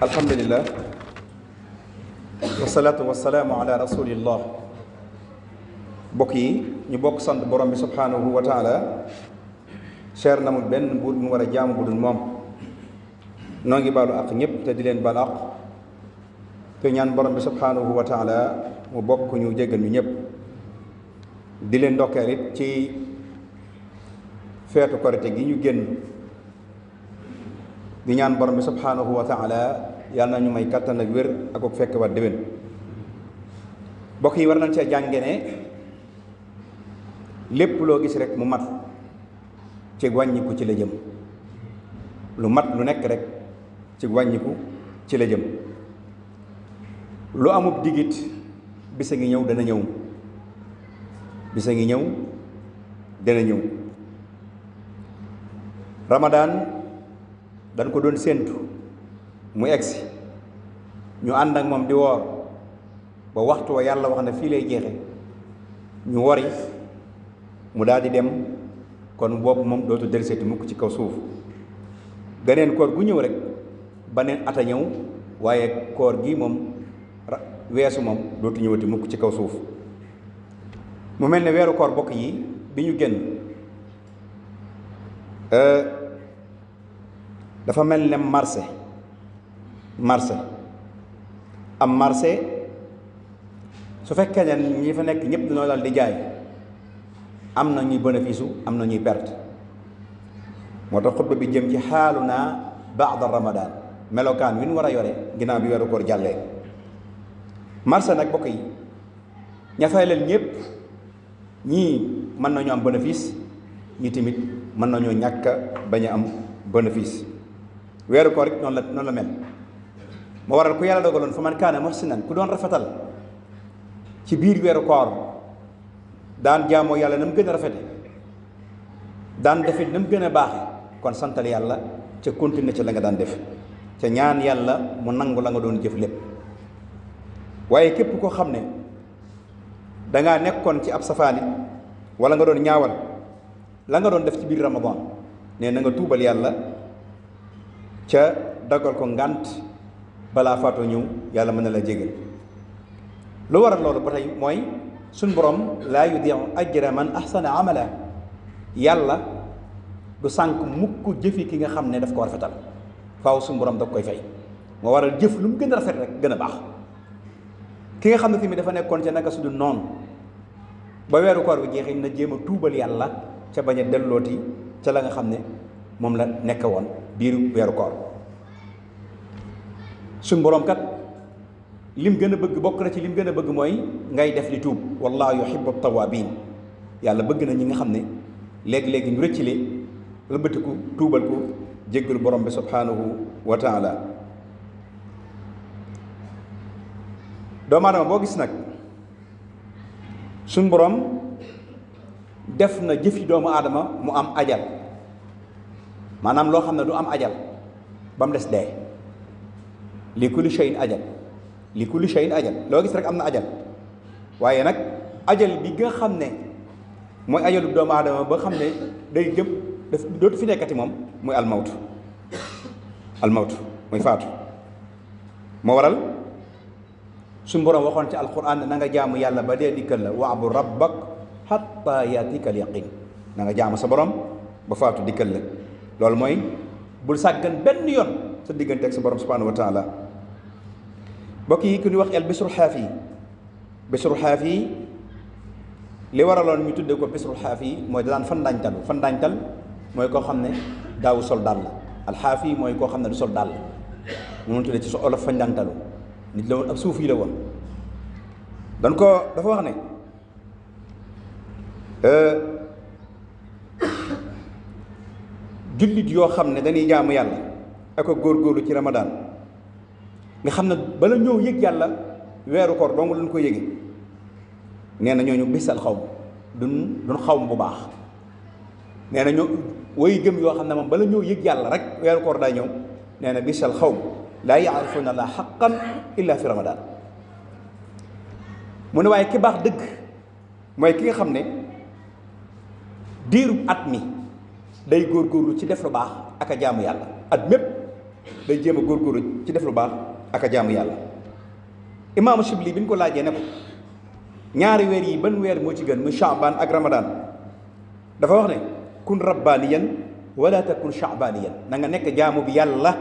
alhamdulillah wasalaatu wasalaamu ala rasulillah. bokk yi ñu bokk sant borom bi subhanahu wa taala cher na mu benn buur mu war a jaamu bu dul moom. noo ngi baalu ak ñëpp te di leen baal ak te ñaan borom bi subhanahu wa taala mu bokk ñu jéggal ñu ñëpp. di leen ndokkeel it ci feetu korite gi ñu génn di ñaan borom bi subhanahu wa taala yàlla na ñu may kattan ak wér ak ak fekk wat déwén. mbokk yi war nañ cee jànge ne lépp loo gis rek mu mat ci wàññiku ci la jëm. lu mat lu nekk rek ci wàññiku ci la jëm. lu amub digit bisa ngi ñëw dana ñëw bisa ngi ñëw dana ñëw. Ramadan dañ ko doon séentu mu egsi ñu ànd ak moom di woor ba waxtu wa yàlla wax na fii lay jeexe ñu wori mu daal di dem. kon boobu moom dootu delluseeti mukk ci kaw suuf. ganeen koor gu ñëw rek baneen ata ñëw waaye koor gi moom weesu moom dootu ñëwati mukk ci kaw suuf. mu mel ne weeru koor bokk yi bi ñu génn dafa mel ne marché am marché su fekkee ne ñi fa nekk ñëpp dañoo daal di jaay am na ñuy bénéfice am na ñuy perte. moo tax xutba bi jëm ci xaalu naa baada ramadan melokaan wi ñu war a yore ginnaaw bi weeru koor jàllee. marché nag bokk yi ña fay leen ñëpp ñii mën nañu am bénéfice ñi tamit mën nañoo ñàkk bañ a am bénéfice. weeru koor it noonu la mel. moo waral ku yàlla dogaloon fa man kaana muhsinan ku doon rafetal ci biir weeru koor daan jaamoo yàlla na mu gën a rafete daan defit na mu gën a baaxe kon santal yàlla ca continuer ca la nga daan def ca ñaan yàlla mu nangu la nga doon jëf lépp. waaye képp koo xam ne dangaa nekkoon ci ab safaanit wala nga doon ñaawal la nga doon def ci biir ramadan ne na nga tuubal yàlla ca dagal ko ngànt balaa faatoo ñëw yàlla mën na la jégal. lu waral loolu ba tey mooy suñ borom laa yudiu ajra man ahsana amala. yàlla du sànq mukk jëfi ki nga xam ne daf ko rafetal faaw suñ borom da koy fay. moo waral jëf lu mu gën a rafet rek gën a baax. ki nga xam ne tamit dafa nekkoon ca naka su dul noonu ba weeru koor bi jeexee na jéem a tuubal yàlla ca bañ a dellooti ca la nga xam ne moom la nekk woon biiru weeru koor. suñ boroom kat lim gën a bëgg bokk na ci lim gën a bëgg mooy ngay def di tuub wallahu yuhibbu tawabin. yàlla bëgg na ñi nga xam ne léegi-léegi ñu rëccile ëlbatiku tuubal ko jéggalu borom bi subhanahu wa taala. doomu aadama boo gis nag suñ borom def na jëfi doomu aadama mu am ajal maanaam loo xam ne du am ajal ba mu des dee. li kulli shay'in ajal li kulli shay'in ajal loo gis rek am na ajal waaye nag ajal bi nga xam ne mooy ajalu doomu aadama ba xam ne day jëm daf dootu fi nekkati moom mooy almawtu mooy faatu. moo waral suñu borom waxoon ci alquran ne na nga jaamu yàlla ba dee dikkal la wa'bud rabbak hatta yaatika al yaqin. na nga jaamu sa borom ba faatu dikkal la. loolu mooy bul sàggan benn yoon sa diggante ak sa borom subhanahu wa taala. mbokk yi ku ñuy wax el bisrul xaafi li waraloon ñu tudde ko bisrul xaafi mooy daan fandañtal mooy koo xam ne daawu sol dàll. alxaafi mooy koo xam ne du sol dàll moom tudde ci sa olof fandañtalu nit la woon ab suuf yi la woon. dafa wax ne jullit yoo xam ne dañuy jaamu yàlla ak góorgóorlu ci ramadaan nga xam ne bala ñëw yëg yàlla weeru koor dong lañ ko yëge nee na ñooñu bisal xaw duñ xaw bu baax. nee na ñoo way gëm yoo xam ne moom bala ñëw yëg yàlla rek weeru koor daa ñëw nee na bisal xaw laa yaarifuuna la xaqan illa fi ramadaan. mu ne waaye ki baax dëgg mooy ki nga xam ne diirub at mi day góorgóorlu ci def lu baax ak a jaamu yàlla at mépp day jéem a góorgóorlu ci def lu baax ak a jaamu yàlla. imaamu Shibli bi ñu ko laajee ne ko ñaari weer yi ban weer moo ci gën muy Sha'ban ak Ramadan dafa wax ne kun rabbaaniyan wala takun sha'baaniyan na nga nekk jaamu bi yàlla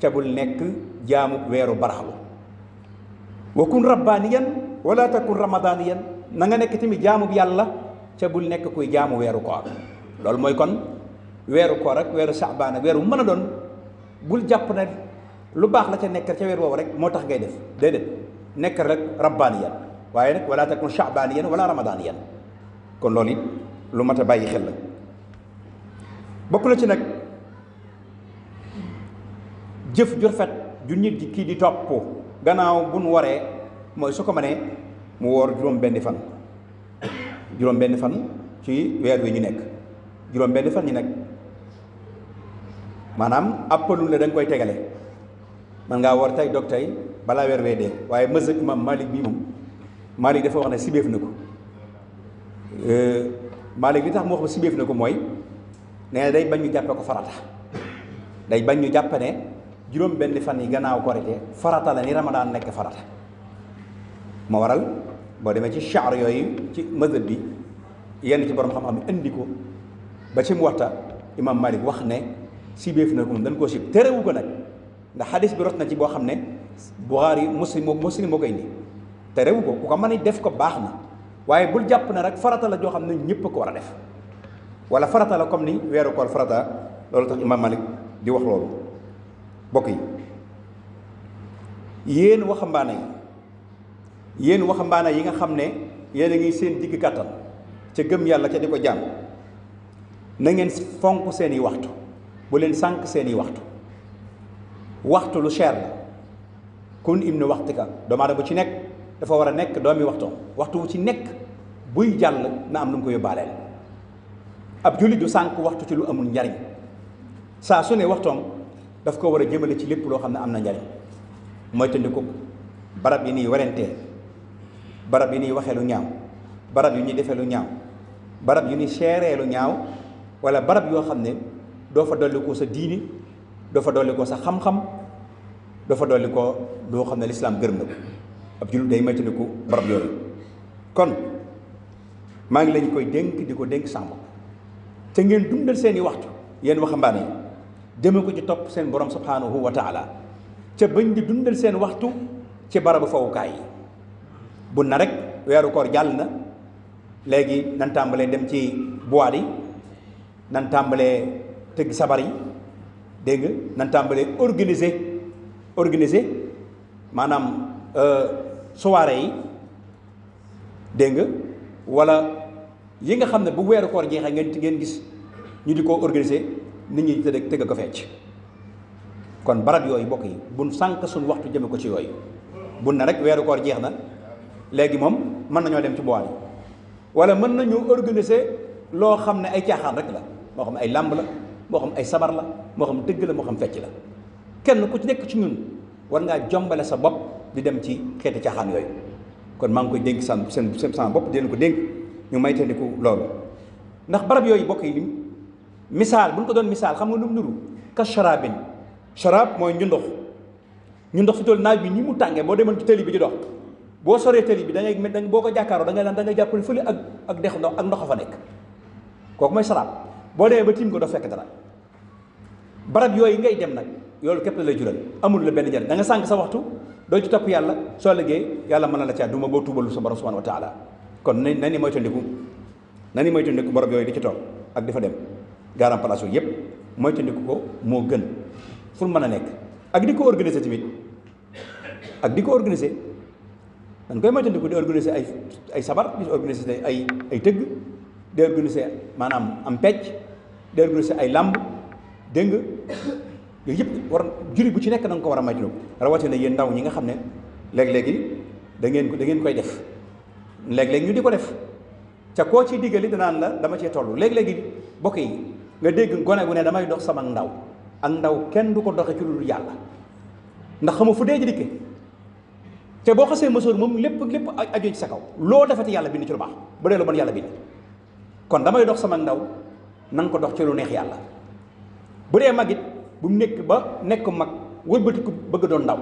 ca bul nekk jaamu weeru baraxlu wa kun rabbaaniyan wala takun ramadaaniyan na nga nekk tamit jaamu bi yàlla ca bul nekk kuy jaamu weeru koor loolu mooy kon weeru koor ak weeru Sha'ban ak weeru mën a doon bul jàpp ne lu baax la ca nekk ca weer woowu rek moo tax ngay def déedéet nekk rek rabbaaniyan waaye nag wala takun sha'baaniyan wala ramadaaniyan kon loolu it lu mat a bàyyi xel la bokk na ci nag jëf ju rafet ju nit di kii di topp gannaaw bu nu waree mooy su ko mënee mu woor juróom-benni fan ci weer wi ñu nekk juróom-benni fan ñu nekk maanaam àppalul ne da nga koy tegale man ngaa woor tey dog tey balaa weer wee dee waaye mazhab imam Malik bii moom Malik dafa wax ne sibeef na ko Malik li tax mu wax ba sibeef na ko mooy nee na day bañ ñu jàppe ko farata day bañ ñu jàppe ne juróom benn fan yi gannaaw korite farata la ni Ramadan nekk farata ma waral boo demee ci chaar yooyu ci mazhab bi yenn ci borom xam-xam indi ko ba ci mu waxta imam Malik wax ne sibeef na ko moom dañ koo sib terewu ko nag ndax xadis bi rot na ci boo xam ne Buxaari Muslim moo koy indi terewu ko ku ko mën a def ko baax na waaye bul jàpp ne rek farata la joo xam ne ñëpp ko war a def wala farata la comme ni weeru koor farata loolu tax imam Malik di wax loolu bokk yi yéen waxambaane yi nga xam ne yéen a ngi seen digg kàttan ca gëm yàlla ca di ko jàmm na ngeen fonk seeni waxtu bu leen sànq seeni waxtu lu cher la kun ibnu waxtika doomu aadama bu ci nekk dafa war a nekk doomi waxtu wu ci nekk buy jàll na am lu mu ko yóbbaaleel ab jullit du sànq waxtu ci lu amul njariñ saa su ne waxtoom daf ko war a jëmale ci lépp loo xam ne am na njariñ mooy tëndiku barab yi ñuy werantee barab yi ñuy waxee lu ñaaw barab yu ñuy defee lu ñaaw barab yu ñuy seeree lu ñaaw wala barab yoo xam ne doo fa dolli ko sa diini doo fa dolli ko sa xam-xam doo fa dolli ko loo xam ne lislaam gërëm na ko ab jullit day moytandiku barab yooyu kon maa ngi lañ koy dénk di ko dénk sàmm te ngeen dundal seeni waxtu yéen waxambaane yi jëme ko ci topp seen borom subhanahu wa taala ca bañ di dundal seen waxtu ci barabu fawukaay yi bu na rek weeru koor jàll na léegi nan tàmbalee dem ci boîte yi nan tàmbalee tëgg sabar yi dégg nga nan tàmbalee organiser maanaam soirée yi dégg nga wala yi nga xam ne bu weeru koor jeexee ngeen gis ñu di ko organiser nit ñi tëgg ko fecc kon barab yooyu bokk yi buñ sànq suñ waxtu jëme ko ci yooyu bun na rek weeru koor jeex na léegi moom mën nañoo dem ci boîte yi wala mën nañu organiser loo xam ne ay caaxaan rek la moo xam ay làmb la moo xam ay sabar la moo xam dëgg la moo xam fecc la kenn ku ci nekk ci ñun war ngaa jombale sa bopp di dem ci xeeti caaxaan yooyu kon maa ngi koy dénk seen sama bopp di leen ko dénk ñu maytandiku loolu ndax barab yooyu bokk yi misaal bu ñu ko doon misaal xam nga lu mu nuru ka sharabin sharab mooy ñu ndox fi toll naaj bi ni mu tàngee boo demoon ci tëli bi di dox boo soree tëli bi da ngay boo ko jàkkaaroo da ngay jàppale fële ak dex ndox ak ndox fa nekk kooku mooy sharab boo demee ba tiim ko doo fekk dara barab yooyu ngay dem nag loolu képp la lay jural amul la benn njariñ da nga sànq sa waxtu doo ci topp yàlla soo liggéey yàlla mën na la caa duma boo tuubalu sa borom subhanahu wa taala kon na ni moytandiku barab yooyu di ci toog ak di fa dem garam place yooyu yëpp moytandiku ko moo gën fu mën a nekk ak di ko organiser tamit dañ koy moytandiku di organiser ay sabar di organiser ay tëgg di organiser maanaam am pecc di organiser ay làmb dégg nga yooyu yëpp war juri bu ci nekk da nga ko war a moytandiku rawatina yéen ndaw ñi nga xam ne léeg-léegi da ngeen koy def léeg-léeg ñu di ko def ca koo ci diggali danaan la dama cee toll léeg-léegi bokk yi nga dégg gone gu ne damay dox sama ndaw ak ndaw kenn du ko doxe ci lu dul yàlla ndax xamu fu dee ji dikke te boo xasee mësoor moom lépp aju ci sa kaw loo defati yàlla bind ci lu baax bu dee lu bon yàlla bind kon damay dox sama ndaw na nga ko dox ci lu neex yàlla bu dee magit bu mu nekk ba nekk mag wëlbatiku bëgg doon ndaw.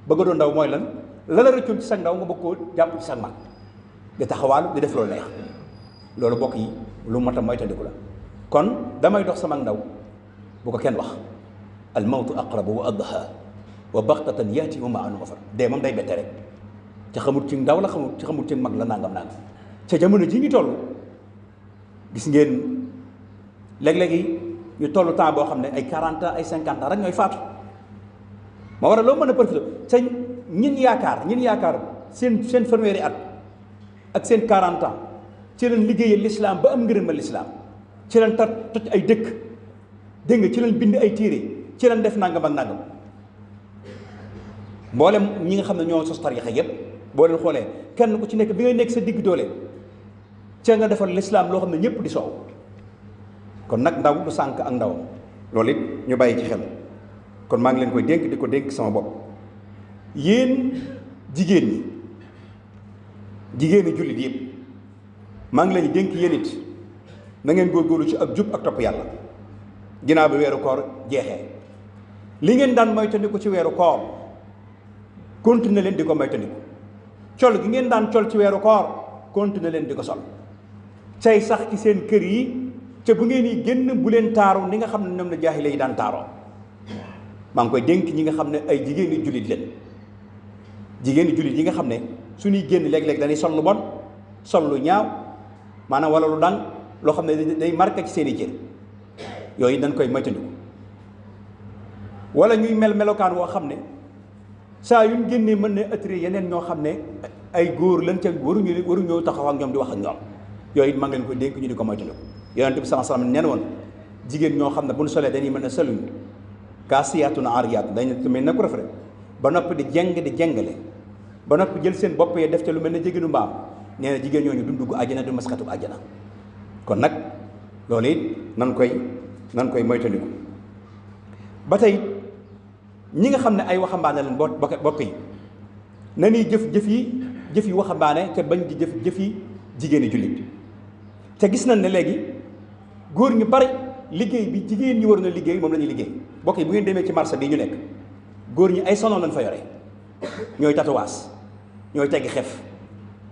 bëgg doon ndaw mooy lan la la rëccoon ci sa ndaw nga bëgg koo jàpp ci sa mag di taxawaalu di def loolu neex loolu bokk yi lu mat a moytandiku la. kon damay dox sama ndaw bu ko kenn wax al mawtu aqrabu wa adha wa baxtatan yaati wa maa anu gafar dee moom day bette rek ca xamut ci ndaw la xamut ci mag la nangam ca jamono ji ngi toll gis ngeen léeg-léegi ñu toll temps boo xam ne ay 40 ans ay 50 ans rek ñooy faatu moo war a loo mën a profité sa ñin yaakaar seen fanweeri at ak seen 40 ans ci leen liggéeyal lislaam ba am ngërëmal lislaam ci leen toj ay dëkk dégg nga ci leen bind ay téere ci leen def nangam ak nangam mboolem ñi nga xam ne ñoo sos tariixa yépp boo leen xoolee kenn ku ci nekk bi ngay nekk sa digg doole ca nga defal lislaam loo xam ne ñëpp di soow kon nag ndaw du sànk ak ndawam loolu it ñu bàyyi ci xel kon maa ngi leen koy dénk di ko dénk sama bopp yéen jigéeni jullit yëpp maa ngi leen dénk yéen it na ngeen góorgóorlu ci ak jub ak topp yàlla ginnaaw bi weeru koor jeexee li ngeen daan moytandiku ci weeru koor continuer leen di ko moytandiku col gi ngeen daan col ci weeru koor continuer leen di ko sol cay sax ci seen kër yi ca bu ngeen yi génn bu leen taaru ni nga xam ne ñoom la jaahile yi daan taaroo maa ngi koy dénk ñi nga xam ne ay jigéeni jullit leen jigéeni jullit yi nga xam ne suñuy génn léeg-léeg dañuy sol lu bon sol lu ñaaw maanaam wala lu dang loo xam ne day marqué ci seen i cër yooyu dañ koy moytandiku wala ñuy melokaan woo xam ne saa yu ñu génnee mën na attiré yeneen ñoo xam ne ay góor lañ ca waruñoo taxaw ak ñoom di wax ak ñoom yooyu it maa ngi leen koy dénk ñu di ko moytandiku yonent bi sallallahu alayhi wasallam neen woon jigéen ñoo xam ne bu ñu solee dañuy mën a sëluñ kaasiyaatun aariyaat dañ mel na ko ref rek ba noppi di jengale ba noppi jël seen bopp yi def ca lu mel ne jéginu mbaam nee na jigéen ñooñu duñ dugg àjjana du maskatu àjjana kon nag loolu it nan koy moytandiku ba tey ñi nga xam ne ay waxambaane lañ bokk yi na ñuy jëf yi waxambaane te bañ di jëf yi jigéeni jullit te gis nañ ne léegi góor ñu bari liggéey bi jigéen ñi war na liggéey moom la ñuy liggéey bokk yi bu ngeen demee ci marché bi ñu nekk góor ñi ay salon lañ fa yore ñooy tatuwaas ñooy teggi xef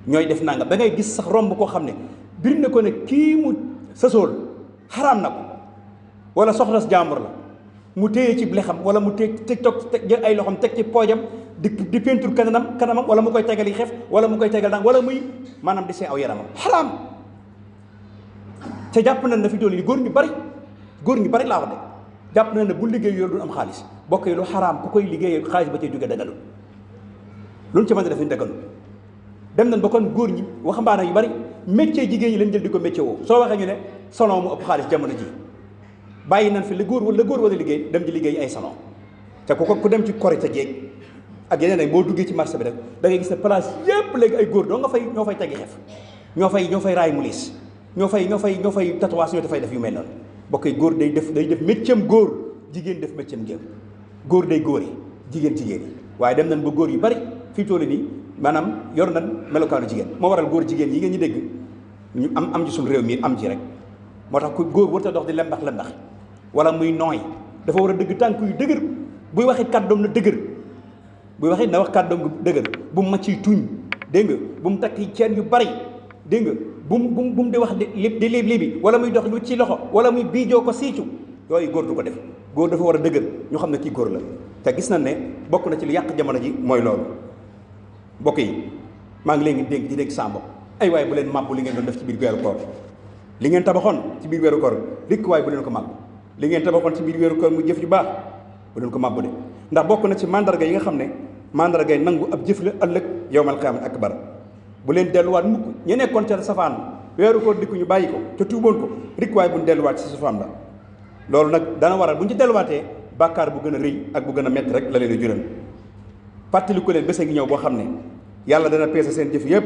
ñooy def nangam da ngay gis sax romb koo xam ne bir na ko ne kii mu sasool xaraam na ko wala soxlas jàmbur la mu téye ci lexam wala mu teg toog jël ay loxam teg ci poojam di peinture kanamam wala mu koy tegal yi xef wala mu koy tegal dang wala muy maanaam di seen aw yaramam xaraam te jàpp nañ na fi dool yi góor ñu bari laa wax de jàpp nañ ne bu liggéey yor du am xaalis bokk yi lu xaraam ku koy liggéey xaalis ba cay jóge daganul luñ ci mën a def ñu daganul dem nañ ba kon góor ñi waxambaane yu bari métier jigéen ñi lañ jël di ko métier woo soo waxee ñu ne salon mu ëpp xaalis jamono ji bàyyi nañ fi la góor war a liggéey dem di liggéey ay salon te ku dem ci korite jeeg ak yeneen ay boo duggee ci marché bi rek da ngay gis ne place yépp léegi ay góor doo ñoo fay teggi xef ñoo fay raay mu liis ñoo fay tatouage ñoo fay def yu mel noonu bokk yi góor day def métier góor jigéen def métier jigéen góor day góor yi jigéen yi waaye dem nañ ba góor yu bari fii toll nii maanaam yor nañ melokaanu jigéen moo waral góor jigéen yi ngeen ñu dégg ñu am ci suñu réew mi am ci rek moo tax ku góor warut a dox di lembax wala muy nooy dafa war a dëgg tànk yu dëgër buy waxit kàddoom na dëgër buy waxit na wax kàddoom gu dëgër bu mu macc tuñ dégg nga bu mu takk ceen yu bari dégg nga bu mu di wax di léeb-léebi wala muy dox lu ci loxo wala muy biijoo ko siicu yooyu góor du ko def góor dafa war a dëgër ñu xam ne kii góor la te gis nañ ne bokk na ci lu yàq jamono ji mooy loolu mbokk yi maa ngi leen di dénk di dénk saa bopp ay waaye bu leen màbbu li ngeen doon def ci biir weeru koor li ngeen tabaxoon ci biir weeru koor rikk waaye bu leen ko màbb li ngeen tabaxoon ci biir weeru koor mu jëf ju baax bu leen ko màbb de ndax bokk na ci mandarga yi nga xam ne mandargay nangu ab jëf la ëllëg yawmal qiyaamati akbar bu leen delluwaat mukk ñu nekkoon ca safaan weeru koor dikku ñu bàyyi ko te tuuboon ko rikk waaye bu ñu delluwaat ci safaan ba loolu nag dana waral bu ñu ci delluwaatee bàkkaar bu gën a rëy ak bu gën a métti rek la leen di jural fàttali ko leen bés a ngi ñëw boo xam ne yàlla dana peese seen jëf yëpp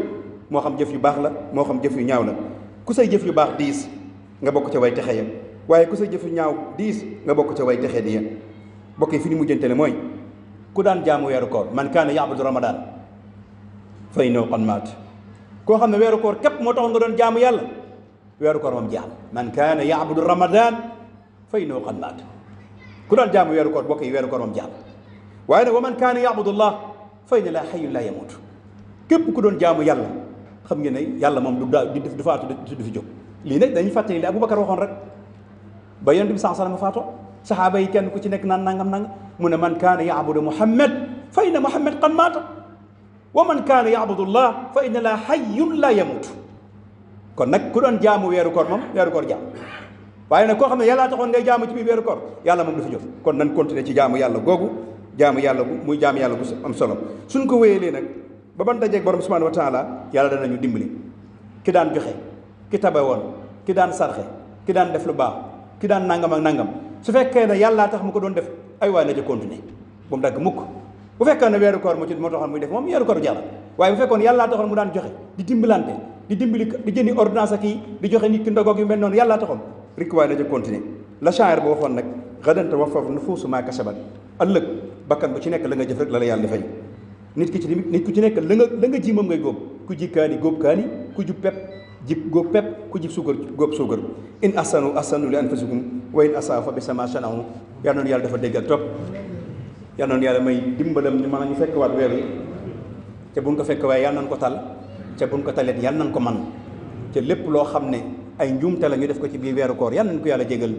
moo xam jëf yu baax la moo xam jëf yu ñaaw la ku say jëf yu baax diis nga bokk ca way texe ya waaye ku say jëf yu ñaaw diis nga bokk ca way texe di ya bokk yi fi ñu mujjantele mooy ku daan jaamu weeru koor man kaana ya'budu ramadan fa innahu qad maat koo xam ne weeru koor képp moo taxoon nga doon jaamu yàlla weeru koor moom jeex na man kaana ya'budu ramadan fa innahu qad maat ku doon jaamu weeru koor bokk yi weeru koor moom jaam waaye nag wa man kaana ya'budullah fa inna laa hayyun laa yamuut képp ku doon jaamu yàlla xam ngeen ne yàlla moom du faatu du fi jóg lii nag dañuy fàttali li Aboubacar waxoon rek ba yonent bi sallallahu alayhi wasallam faatoo saxaaba yi kenn ku ci nekk naan nangam mu ne man kaana ya'budu Muhammad fa inna Muhammad qad maata wa man kaana ya'budullah fa inna laa hayyun laa yamuut kon nag ku doon jaamu weeru koor moom weeru koor jaam waaye nag koo xam ne yàllaa taxoon ngay jaamu ci biir weeru koor yàlla moom du fi jóg kon nan continuer ci jaamu yàlla googu jaamu yàlla gu muy jaamu yàlla gu am solo suñ ko wéyalee nag ba ban dajeeg borom subhanahu wa taala yàlla danañu dimbali ki daan joxe ki tabe woon ki daan sarxe ki daan def lu baax ki daan nangam ak nangam su fekkee ne yàllaa tax mu ko doon def ay waay na ca continuer bu mu dagg mukk bu fekkee ne weeru koor moo taxoon muy def moom weeru koor jàll waaye bu fekkoon yàllaa taxoon mu daan joxe di dimbalante di dimbali di jëndi ordonnance ak yi di joxe nit ki ndogoog yu mel noonu yàllaa taxoon rek waaye na ca continuer la shaa'ir ba waxoon nag gadan tuwaffa nufuusu maa kasabat ëllëg bakkan bu ci nekk la nga jëf rek la yàlla fay nit ku ci nekk la nga ji moom ngay góob ku ji kaani góob kaani ku ji pepp ji góob pepp ku ji suukar góob suukar in ahsanu li anfusikum wa in asaa'u fa bisaa maa sana'u yal na yàlla dafa dégg ak topp yal na yàlla may dimbalam ñu mën a ñu fekk waat weer yi te buñ ko fekk waaye yal nañ ko tal te buñ ko talet yal nañ ko man te lépp loo xam ne ay njuumte la ñu def ko ci biir weeru koor yal nañ ko yàlla jégal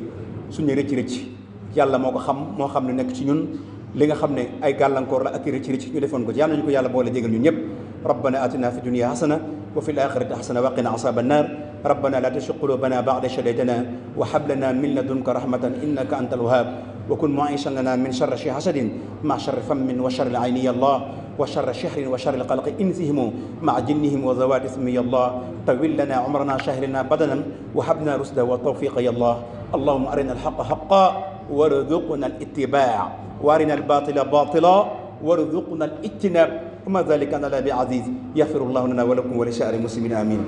suñu rëcc yàlla moo xam ne nekk ci ñun li nga xam ne ay gàllankoor la ak i rëcc ñu defoon ko ci yàlla nañu ko yàlla boole jégal ñun ñëpp rabbana atina fi dunya hasana wa fil akhirati hasana wa qina ashaban nar rabbana la tuzigh qulubana ba'da idh hadaytana wa hab lana min ladunka rahmatan innaka antal wahhab wa kun mu'ishan lana min sharri hasadin ma sharri fammin wa sharri al-'ayni ya Allah wa sharri shihrin wa sharri al-qalqi insihim ma'a jinnihim wa zawati ismi ya Allah tawil lana umrana shahrina badanan wa habna rusda wa tawfiqa ya Allah اللهم أرنا الحق حقا وارزقنا الاتباع وارنا الباطل باطلا وارزقنا الاجتناب وما ذلك على الله بعزيز يغفر الله لنا ولكم ولسائر المسلمين آمين